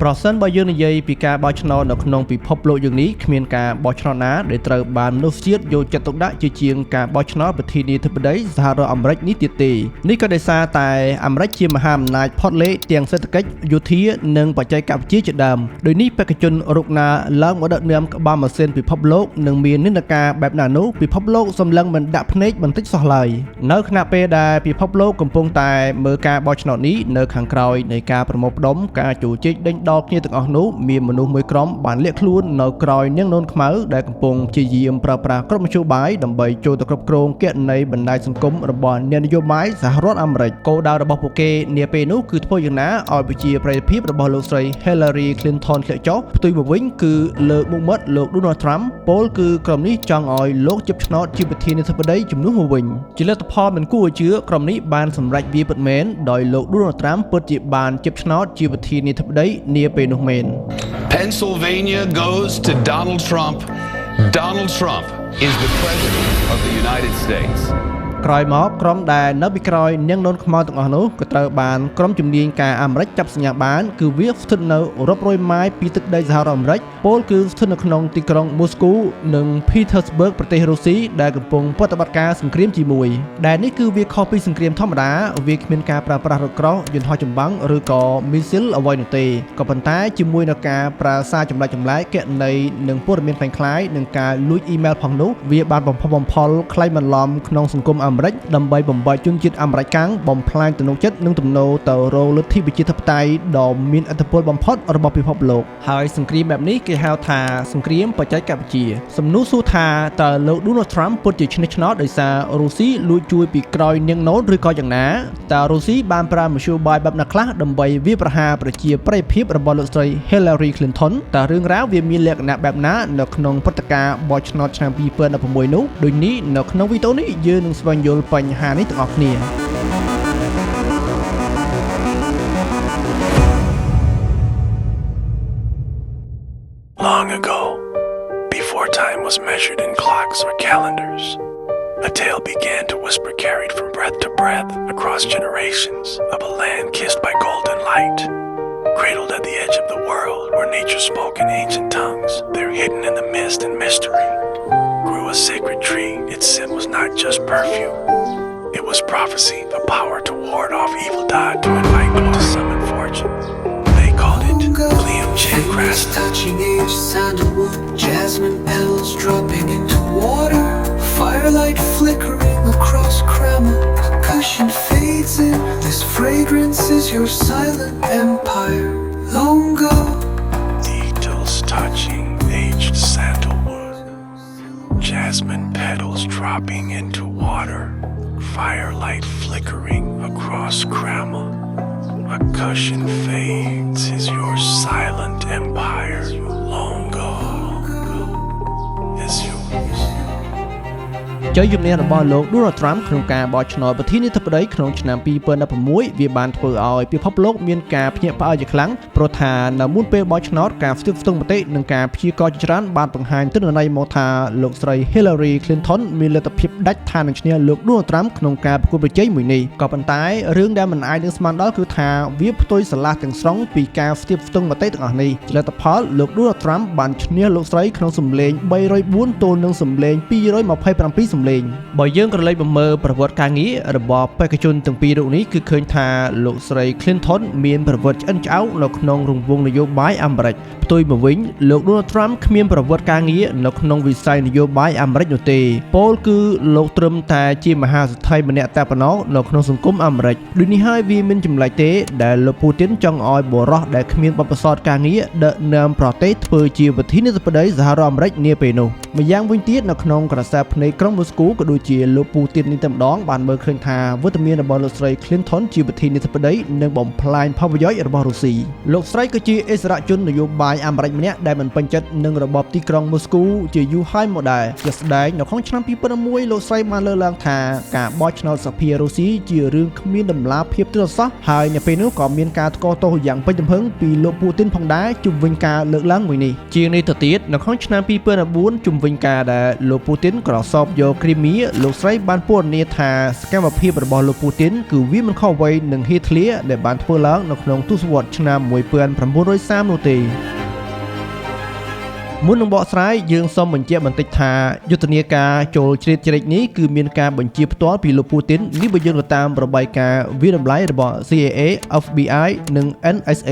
ប្រសិនបើយើងនិយាយពីការបោះឆ្នោតនៅក្នុងពិភពលោកយើងនេះគ្មានការបោះឆ្នោតណាដែលត្រូវបានមនុស្សជាតិយកចិត្តទុកដាក់ជាជាងការបោះឆ្នោតប្រធានាធិបតីសហរដ្ឋអាមេរិកនេះទៀតទេនេះក៏ដោយសារតែអាមេរិកជាមហាអំណាចផុតលេខទាំងសេដ្ឋកិច្ចយោធានិងបច្ចេកវិទ្យាជាដើមដោយនេះបេក្ខជនរូបណាឡើងមកដឹកនាំក្បាលម៉ាស៊ីនពិភពលោកនឹងមាននិន្នាការបែបណានោះពិភពលោកសម្លឹងមិនដាក់ភ្នែកបន្តិចសោះឡើយនៅខណៈពេលដែលពិភពលោកកំពុងតែមើលការបោះឆ្នោតនេះនៅខាងក្រោយនៃការប្រមូលផ្ដុំការជជែកដេញដោលគ្នាទាំងអស់នោះមានមនុស្សមួយក្រុមបានលាក់ខ្លួននៅក្រោយនាងនោនខ្មៅដែលកំពុងព្យាយាមប្រើប្រាស់គ្រប់មធ្យោបាយដើម្បីចូលទៅគ្រប់គ្រងគណនីបណ្ដាញសង្គមរបស់អ្នកនយោបាយសហរដ្ឋអាមេរិកគោលដៅរបស់ពួកគេនាពេលនោះគឺធ្វើយ៉ាងណាឲ្យប្រជាប្រិយភាពរបស់លោកស្រី Hillary Clinton ធ្លាក់ចុះផ្ទុយមកវិញគឺលើកមុខមាត់លោក Donald Trump ពោលគឺក្រុមនេះចង់ឲ្យលោកជិបឆ្នោតជាប្រធានាធិបតីជំនួសមកវិញជាលទ្ធផលមិនគួរឲ្យជឿក្រុមនេះបានសម្រេចវាពិតមែនដោយលោក Donald Trump ពិតជាបានជិបឆ្នោតជាប្រធានាធិបតីនាពេលនោះមែន Pennsylvania goes to Donald Trump. Donald Trump is the President of the United States. ក្រោយមកក្រុមដែលនៅពីក្រោយនាងនោនខ្មៅទាំងអស់នោះក៏ត្រូវបានក្រុមជំនាញការអាមេរិកចាប់សញ្ញាបានគឺវាស្ថិតនៅរាប់រយម៉ាយពីទឹកដីសហរដ្ឋអាមេរិកពោលគឺស្ថិតនៅក្នុងទីក្រុងមូស្គូនិង Petersburg ប្រទេសរុស្ស៊ីដែលកំពុងប្រតិបត្តិការសង្គ្រាមជាមួយដែលនេះគឺវាខុសពីសង្គ្រាមធម្មតាវាគ្មានការប្រើប្រាស់រថក្រោះយន្តហោះចម្បាំងឬក៏មីស៊ីលអ្វីនោះទេក៏ប៉ុន្តែជាមួយនឹងការប្រើសារចម្លែកចម្លែកគណនីនិងព័ត៌មានក្លែងក្លាយនិងការលួចអ៊ីមែលផងនោះវាបានបំផុសបំផុលក្លែងបន្លំក្នុងសង្គមអាមេរិកដើម្បីបំបែកជនជាតិអាមេរិកកាំងបំផ្លាញទំនុកចិត្តនិងទំនោរទៅរកលទ្ធិប្រជាធិបតេយ្យដ៏មានឥទ្ធិពលបំផុតរបស់ពិភពលោកហើយសង្គ្រាមបែបនេះគេហៅថាសង្គ្រាមបច្ចេកវិទ្យាសំណួរសួរថាតើលោក Donald Trump ពិតជាឈ្នះឆ្នោតដោយសាររុស្ស៊ីលួចជួយពីក្រោយនាងនោនឬក៏យ៉ាងណាតើរុស្ស៊ីបានប្រើមធ្យោបាយបែបណាខ្លះដើម្បីវាយប្រហារប្រជាប្រិយភាពរបស់លោកស្រី Hillary Clinton តើរឿងរ៉ាវវាមានលក្ខណៈបែបណានៅក្នុងព្រឹត្តិការណ៍បោះឆ្នោតឆ្នាំ2016នោះដូចនេះនៅក្នុងវីដេអូនេះយើងនឹងស្វែងយល់បញ្ហានេះទាំងអស់គ្នា Long ago, before time was measured in clocks or calendars, a tale began to whisper, carried from breath to breath across generations of a land kissed by golden light. Cradled at the edge of the world where nature spoke in ancient tongues, there hidden in the mist and mystery, grew a sacred tree. Its scent was not just perfume. It was prophecy, the power to ward off evil dot, to invite glory, to summon fortune. They called it Gleam Fingers Crasta. Touching aged sandalwood, jasmine petals dropping into water, firelight flickering across Krama. Cushion fades in. This fragrance is your silent empire. Long ago, Needles touching aged sandalwood, jasmine petals dropping into water, firelight flickering across Krama. A cushion fades is your silent empire. Long gone is yours. ជ័យជំនះរបស់លោក Donald Trump ក្នុងការបោះឆ្នោតប្រធានាធិបតីក្នុងឆ្នាំ2016វាបានធ្វើឲ្យពិភពលោកមានការភ្ញាក់ផ្អើលជាខ្លាំងព្រោះថានៅមុនពេលបោះឆ្នោតការស្ទាបស្ទង់មតិនិងការព្យាករណ៍ជាច្រើនបានបង្ហាញទិន្នន័យមកថាលោកស្រី Hillary Clinton មានលទ្ធភាពដាច់ថានឹងឈ្នះលោក Donald Trump ក្នុងការប្រកួតប្រជែងមួយនេះក៏ប៉ុន្តែរឿងដែលមិនអាចនឹងស្មានដល់គឺថាវាផ្ទុយស្រឡះទាំងស្រុងពីការស្ទាបស្ទង់មតិទាំងអស់នេះជាលទ្ធផលលោក Donald Trump បានឈ្នះលោកស្រីក្នុងសម្លេង304ទល់នឹងសម្លេង227សម្លេងបើយើងក្រឡេកមកមើលប្រវត្តិការងាររបស់បេក្ខជនទាំងពីររូបនេះគឺឃើញថាលោកស្រី Clinton មានប្រវត្តិឆ្អិនឆ្អៅនៅក្នុងរង្វង់នយោបាយអាមេរិកផ្ទុយមកវិញលោក Donald Trump គ្មានប្រវត្តិការងារនៅក្នុងវិស័យនយោបាយអាមេរិកនោះទេពោលគឺលោកត្រឹមតែជាមហាសេដ្ឋីម្នាក់តែប៉ុណ្ណោះនៅក្នុងសង្គមអាមេរិកដូចនេះហើយវាមានចម្លែកទេដែលលោកពូទីនចង់ឲ្យបុរសដែលគ្មានបទពិសោធន៍ការងារដឹកនាំប្រទេសធ្វើជាប្រធានាធិបតីសហរដ្ឋអាមេរិកនាពេលនោះម្យ៉ាងវិញទៀតនៅក្នុងក្រសែភ្នែកក្រុងមូស្គូក៏ដូចជាលោកពូទីននេះតែម្ដងបានមើលឃើញថាវត្តមានរបស់លោកស្រី Clinton ជាប្រធានាធិបតីនឹងបំផ្លាញផលប្រយោជន៍របស់រុស្ស៊ីលោកស្រីក៏ជាអិសរាជជននយោបាយអាមេរិកម្នាក់ដែលមិនពេញចិត្តនឹងរបបទីក្រុងមូស្គូជាយូរហើយមកដែរជាក់ស្ដែងនៅក្នុងឆ្នាំ2011លោកស្រីបានលើកឡើងថាការបោះឆ្នោតសភារុស្ស៊ីជារឿងគ្មានតម្លាភាពទាល់សោះហើយនៅពេលនោះក៏មានការថ្កោលទោសយ៉ាងពេញទំហឹងពីលោកពូទីនផងដែរជុំវិញការលើកឡើងមួយនេះជាងនេះទៅទៀតនៅក្នុងឆ្នាំ2014ជុំវិញការដែលលោកពូទីនក្រសោបយក គ្រីមៀលោកស្រីបានពណ៌នាថាសកម្មភាពរបស់លោកពូទីនគឺវាមិនខុសអ្វីនឹងហ៊ីត្លៀដែលបានធ្វើឡើងនៅក្នុងទសវត្សរ៍ឆ្នាំ1930នោះទេមុននឹងបកស្រាយយើងសូមបញ្ជាក់បន្តិចថាយុទ្ធនាការចូលជ្រៀតជ្រែកនេះគឺមានការបញ្ជាផ្ទាល់ពីលោកពូទីននេះបើយើងទៅតាមរបាយការណ៍វាយតម្លៃរបស់ CIA, FBI និង NSA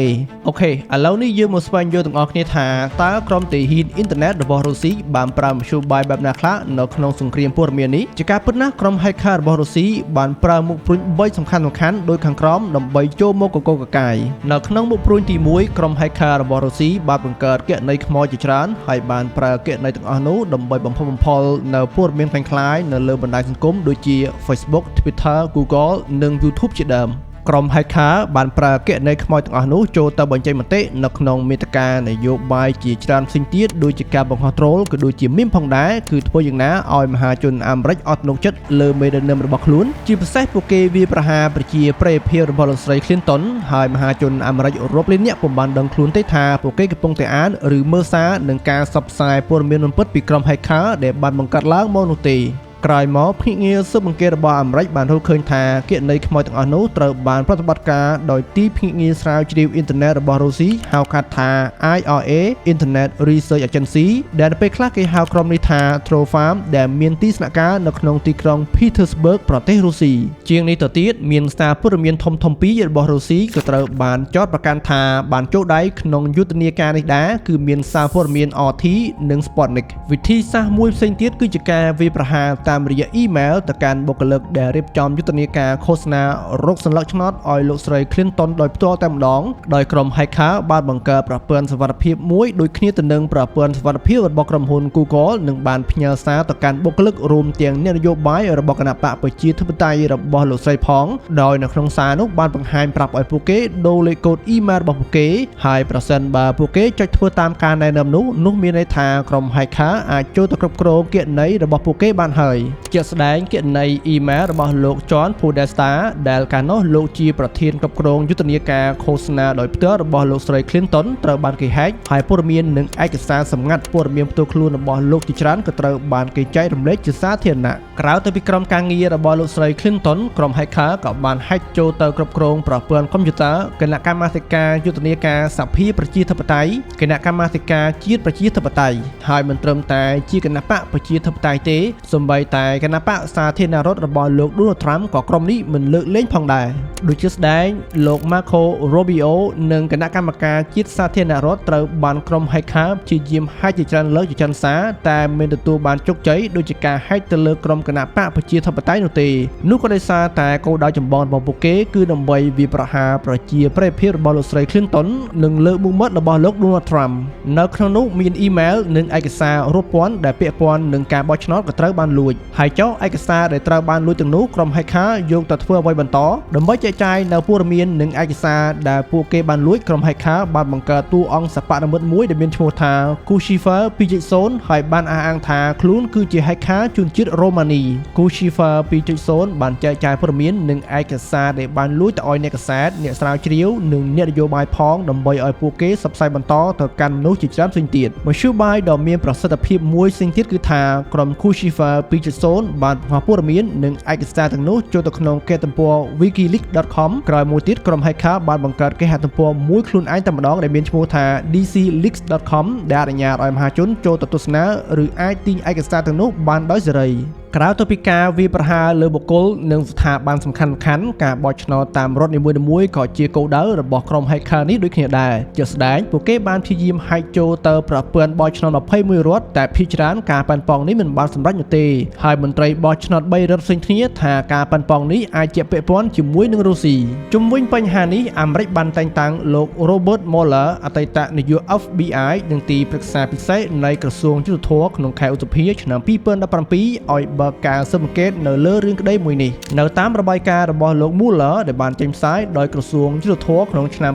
OK ឥឡូវនេះយើងមកស្វែងយល់ទាំងអស់គ្នាថាតើក្រុមទាហានអ៊ីនធឺណិតរបស់រុស្ស៊ីបានប្រើមធ្យោបាយបែបណាខ្លះនៅក្នុងសង្គ្រាមព័ត៌មាននេះជាការពិតណាស់ក្រុម hacker របស់រុស្ស៊ីបានប្រើមុខព្រួញ3សំខាន់ៗដូចខាងក្រោមដើម្បីចូលមកកកកកាយនៅក្នុងមុខព្រួញទី1ក្រុម hacker របស់រុស្ស៊ីបានបង្កើតគណនីខ្មោចជាច្រើនហើយបានប្រើគណនីទាំងអស់នោះដើម្បីបំផុសបំផុលនៅព័ត៌មានក្លែងក្លាយនៅលើបណ្ដាញសង្គមដូចជា Facebook, Twitter, Google និង YouTube ជាដើមក្រុម hacker បានប្រើគណនីខ្មោចទាំងអស់នោះចូលទៅបញ្ចេញមតិនៅក្នុងមាតិកានយោបាយជាច្រើនផ្សេងទៀតដូចជាការបង្ហោះត្រូលក៏ដូចជាមីមផងដែរគឺធ្វើយ៉ាងណាឲ្យមហាជនអាមេរិកអត់ទំនុកចិត្តលើមេដឹកនាំរបស់ខ្លួនជាពិសេសពួកគេវាយប្រហារប្រជាប្រិយភាពរបស់លោកស្រី Clinton ហើយមហាជនអាមេរិករាប់លាននាក់ពុំបានដឹងខ្លួនទេថាពួកគេកំពុងតែអានឬមើលសារនឹងការផ្សព្វផ្សាយព័ត៌មានមិនពិតពីក្រុម hacker ដែលបានបង្កើតឡើងមកនោះទេក្រោយមកភ្នាក់ងារស៊ើបអង្កេតរបស់អាមេរិកបានរកឃើញថាគណនីខ្មោចទាំងអស់នោះត្រូវបានប្រតិបត្តិការដោយទីភ្នាក់ងារស្រាវជ្រាវអ៊ីនធឺណិតរបស់រុស្ស៊ីហៅកាត់ថា IRA Internet Research Agency ដែលនៅពេលខ្លះគេហៅក្រុមនេះថា Troll Farm ដែលមានទីស្នាក់ការនៅក្នុងទីក្រុង Petersburg ប្រទេសរុស្ស៊ីជាងនេះទៅទៀតមានសារព័ត៌មានធំៗពីររបស់រុស្ស៊ីក៏ត្រូវបានចោទប្រកាន់ថាបានចូលដៃក្នុងយុទ្ធនាការនេះដែរគឺមានសារព័ត៌មាន RT និង Sputnik វិធីសាស្ត្រមួយផ្សេងទៀតគឺជាការវាយប្រហារតាមរយៈអ៊ីមែលទៅកាន់បុគ្គលិកដែលរៀបចំយុទ្ធនាការឃោសនារកសន្លឹកឆ្នោតឲ្យលោកស្រី Clinton ដោយផ្ទាល់តែម្ដងដោយក្រុម hacker បានបង្កើតប្រព័ន្ធសុវត្ថិភាពមួយដូចគ្នាទៅនឹងប្រព័ន្ធសុវត្ថិភាពរបស់ក្រុមហ៊ុន Google និងបានផ្ញើសារទៅកាន់បុគ្គលិករួមទាំងអ្នកនយោបាយរបស់គណបក្សប្រជាធិបតេយ្យរបស់លោកស្រីផងដោយនៅក្នុងសារនោះបានបង្ហាញប្រាប់ឲ្យពួកគេដូរលេខកូដអ៊ីមែលរបស់ពួកគេហើយប្រសិនបើពួកគេចុចធ្វើតាមការណែនាំនោះមានន័យថាក្រុម hacker អាចចូលទៅគ្រប់គ្រងគណនីរបស់ពួកគេបានហើយជាក់ស្ដែងគណនីអ៊ីមែលរបស់លោក John Podesta ដែលកាលនោះលោកជាប្រធានគ្រប់គ្រងយុទ្ធនាការឃោសនាដោយផ្ទាល់របស់លោកស្រី Clinton ត្រូវបានគេហែកហើយព័ត៌មាននិងឯកសារសម្ងាត់ព័ត៌មានផ្ទាល់ខ្លួនរបស់លោកជាច្រើនក៏ត្រូវបានគេចែករំលែកជាសាធារណៈក្រៅទៅពីក្រុមការងាររបស់លោកស្រី Clinton ក្រុម hacker ក៏បានហែកចូលទៅគ្រប់គ្រងប្រព័ន្ធកុំព្យូទ័រគណៈកម្មាធិការយុទ្ធនាការសភាប្រជាធិបតេយ្យគណៈកម្មាធិការជាតិប្រជាធិបតេយ្យហើយមិនត្រឹមតែជាគណបក្សប្រជាធិបតេយ្យទេសូម្បីតែគណបក្សសាធារណរដ្ឋរបស់លោក Donald Trump ក៏ក្រុមនេះមិនលើកលែងផងដែរដូចជាស្ដែងលោក Marco Rubio និងគណៈកម្មការជាតិសាធារណរដ្ឋត្រូវបានក្រុម hacker ព្យាយាមហែកជាច្រើនលើកជាច្រើនសារតែមិនទទួលបានជោគជ័យដូចជាការហែកទៅលើក្រុមគណបក្សប្រជាធិបតេយ្យនោះទេនោះក៏ដោយសារតែគោលដៅចម្បងរបស់ពួកគេគឺដើម្បីវាយប្រហារប្រជាប្រិយភាពរបស់លោកស្រី Clinton និងលើកមុខមាត់របស់លោក Donald Trump នៅក្នុងនោះមានអ៊ីមែលនិងឯកសាររាប់ពាន់ដែលពាក់ព័ន្ធនឹងការបោះឆ្នោតក៏ត្រូវបានលួចហើយចុះឯកសារដែលត្រូវបានលួចទាំងនោះក្រុម hacker យកទៅធ្វើអ្វីបន្តដើម្បីចែកចាយនៅព័ត៌មាននិងឯកសារដែលពួកគេបានលួចក្រុម hacker បានបង្កើតតួអង្គសិប្បនិម្មិតមួយដែលមានឈ្មោះថា Guccifer 2.0 ហើយបានអះអាងថាខ្លួនគឺជា hacker ជនជាតិរ៉ូម៉ានី Guccifer 2.0 បានចែកចាយព័ត៌មាននិងឯកសារដែលបានលួចទៅឲ្យអ្នកកាសែតអ្នកស្រាវជ្រាវនិងអ្នកនយោបាយផងដើម្បីឲ្យពួកគេផ្សព្វផ្សាយបន្តទៅកាន់មនុស្សជាច្រើនផ្សេងទៀតមធ្យោបាយដ៏មានប្រសិទ្ធភាពមួយផ្សេងទៀតគឺថាក្រុម Guccifer 2.0 បានបង្ហោះព័ត៌មាននិងឯកសារទាំងនោះចូលទៅក្នុងគេហទំព័រ wikileaks.com ក្រោយមួយទៀតក្រុម hacker បានបង្កើតគេហទំព័រមួយខ្លួនឯងតែម្ដងដែលមានឈ្មោះថា dcleaks.com ដែលអនុញ្ញាតឲ្យមហាជនចូលទៅទស្សនាឬអាចទិញឯកសារទាំងនោះបានដោយសេរីក្រៅទៅពីការវាយប្រហារលើបុគ្គលនិងស្ថាប័នសំខាន់ៗការបោះឆ្នោតតាមរដ្ឋនីមួយៗក៏ជាគោលដៅរបស់ក្រុម hacker នេះដូចគ្នាដែរជាក់ស្ដែងពួកគេបានព្យាយាមហែកចូលទៅប្រព័ន្ធបោះឆ្នោត21រដ្ឋតែភាគច្រើនការប៉ាន់ប៉ងនេះមិនបានសម្រេចនោះទេហើយមន្ត្រីបោះឆ្នោត3រដ្ឋផ្សេងគ្នាថាការប៉ាន់ប៉ងនេះអាចជាពាក់ព័ន្ធជាមួយនឹងរុស្ស៊ីជុំវិញបញ្ហានេះអាមេរិកបានតែងតាំងលោក Robert Mueller អតីតនាយក FBI និងទីប្រឹក្សាពិសេសនៃក្រសួងយុត្តិធម៌ក្នុងខែឧសភាឆ្នាំ2017ឲ្យបើកការស៊ើបអង្កេតនៅលើរឿងក្តីមួយនេះនៅតាមរបាយការណ៍របស់លោក Mueller ដែលបានចេញផ្សាយដោយក្រសួងយុត្តិធម៌ក្នុងឆ្នាំ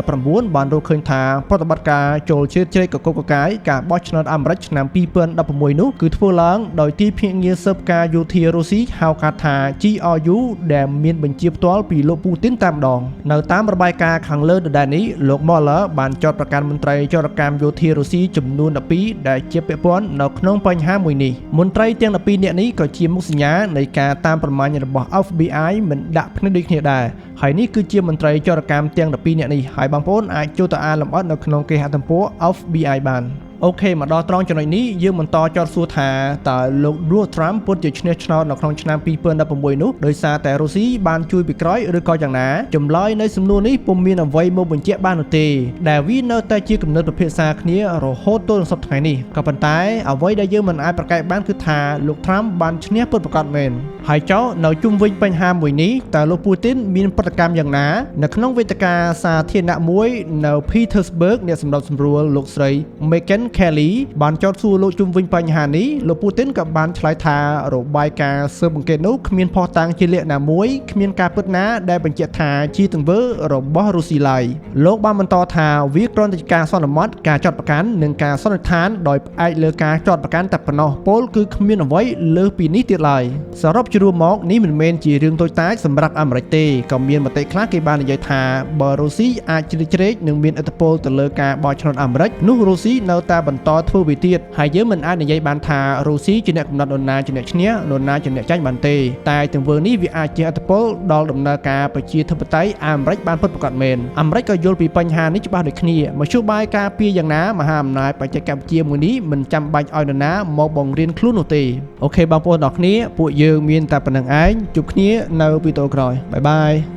2019បានរកឃើញថាប្រតិបត្តិការចូលជ្រៀតជ្រែកកកកកាយការបោះឆ្នោតអាមេរិកឆ្នាំ2016នោះគឺធ្វើឡើងដោយទីភ្នាក់ងារស៊ើបការយោធារុស្ស៊ីហៅកាត់ថា GRU ដែលមានបញ្ជាផ្ទាល់ពីលោកពូទីនតែម្ដងនៅតាមរបាយការណ៍ខាងលើដដែលនេះលោក Mueller បានចោទប្រកាន់មន្ត្រីចលកម្មយោធារុស្ស៊ីចំនួន12ដែលជាពាក់ព័ន្ធនៅក្នុងបញ្ហាមួយនេះមន្ត្រីទាំង12នាក់នេះ នេះក៏ជាមុខសញ្ញានៃការតាមប្រមាញ់របស់ FBI មិនដាក់ភ្នែកដូចគ្នាដែរហើយនេះគឺជាមន្ត្រីចរកម្មទាំង12នាក់នេះហើយបងប្អូនអាចចូលទៅអានលម្អិតនៅក្នុងគេហទំព័រ FBI បាន។ OK មកដល់ត្រង់ចំណុចនេះយើងបន្តចោទសួរថាតើលោក Donald Trump ពិតជាឈ្នះឆ្នោតនៅក្នុងឆ្នាំ2016នោះដោយសារតែរុស្ស៊ីបានជួយពីក្រោយឬក៏យ៉ាងណាចម្លើយនៃសំណួរនេះពុំមានអ្វីមកបញ្ជាក់បាននោះទេដែលវានៅតែជាគំនិតពិភាក្សាគ្នារហូតទល់នឹងសព្វថ្ងៃនេះក៏ប៉ុន្តែអ្វីដែលយើងមិនអាចប្រកែកបានគឺថាលោក Trump បានឈ្នះពិតប្រាកដមែនហើយចោនៅជុំវិញបញ្ហាមួយនេះតើលោកពូទីនមានប្រតិកម្មយ៉ាងណានៅក្នុងវេទិកាសាធារណៈមួយនៅ Petersburg អ្នកសម្របសម្រួលលោកស្រី Megyn Kelly បានចោទសួរលោកជុំវិញបញ្ហានេះលោកពូទីនក៏បានឆ្លើយថារបាយការណ៍ស៊ើបអង្កេតនោះគ្មានភស្តុតាងជាលក្ខណៈមួយគ្មានការពិតណាដែលបញ្ជាក់ថាជាទង្វើរបស់រុស្ស៊ីឡើយលោកបានបន្តថាវាគ្រាន់តែជាការសន្មត់ការចោទប្រកាន់និងការសន្និដ្ឋានដោយផ្អែកលើការចោទប្រកាន់តែប៉ុណ្ណោះពោលគឺគ្មានអ្វីលើសពីនេះទៀតឡើយសរុបជារួមមកនេះមិនមែនជារឿងតូចតាចសម្រាប់អាមេរិកទេក៏មានមតិខ្លះគេបាននិយាយថាបើរុស្ស៊ីអាចជ្រៀតជ្រែកនិងមានឥទ្ធិពលទៅលើការបោះឆ្នោតអាមេរិកនោះរុស្ស៊ីនៅតែបន្តធ្វើវាទៀតហើយយើងមិនអាចនិយាយបានថារុស្ស៊ីជាអ្នកកំណត់នរណាជាអ្នកឈ្នះនរណាជាអ្នកចាញ់បានទេតែទង្វើនេះវាអាចជះឥទ្ធិពលដល់ដំណើរការប្រជាធិបតេយ្យអាមេរិកបានពិតប្រាកដមែនអាមេរិកក៏យល់ពីបញ្ហានេះច្បាស់ដូចគ្នាមធ្យោបាយការពារយ៉ាងណាមហាអំណាចបច្ចេកវិទ្យាមួយនេះមិនចាំបាច់ឲ្យនរណាមកបង្រៀនខ្លួននោះទេOK បងប្អូនទាំងអស់គ្នាពួកយើងមានតែប៉ុណ្ណឹងឯងជួបគ្នានៅវីដេអូក្រោយ bye bye។